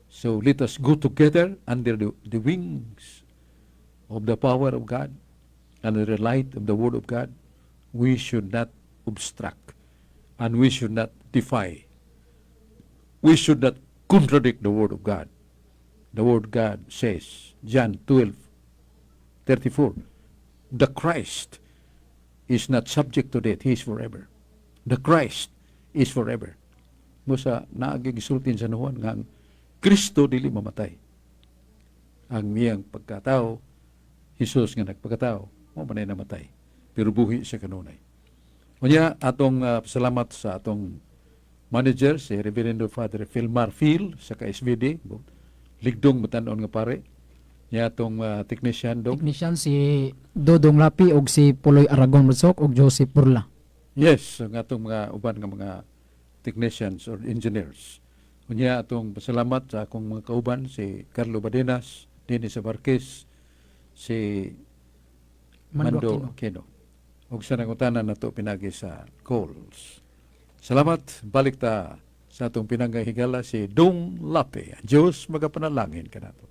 So let us go together under the wings of the power of God, under the light of the Word of God. We should not obstruct and we should not defy. We should not contradict the Word of God. The Word God says, John 12:34, the Christ is not subject to death, He is forever. The Christ is forever. Mao sa naa gyuy gisulti sa Juan nga ang Kristo dili mamatay. Ang iyang pagkatao, Jesus nga nagpagkatao, mao man ay namatay. Pero buhi siya kanunay. Unya, atong salamat sa atong manager, si Reverendo Father Philmar Phil, sa KSVD, ligdong matan-on nga pare. Nya atong technician dong. Technician si Dodong Lapi og si Puloy Aragon, Brad Sok, og Joseph Burla. Yes, ang atong mga uban nga mga technicians or engineers. Unya, atong pasalamat sa akong mga kauban, si Carlo Badenas, Dennis Abarquez, si Mando Mando Aquino. Ug sa nangutana nato pinagi sa calls. Salamat, balik ta sa atong pinanggay higala, si Dong Lape. Ang Diyos magapanalangin kanato.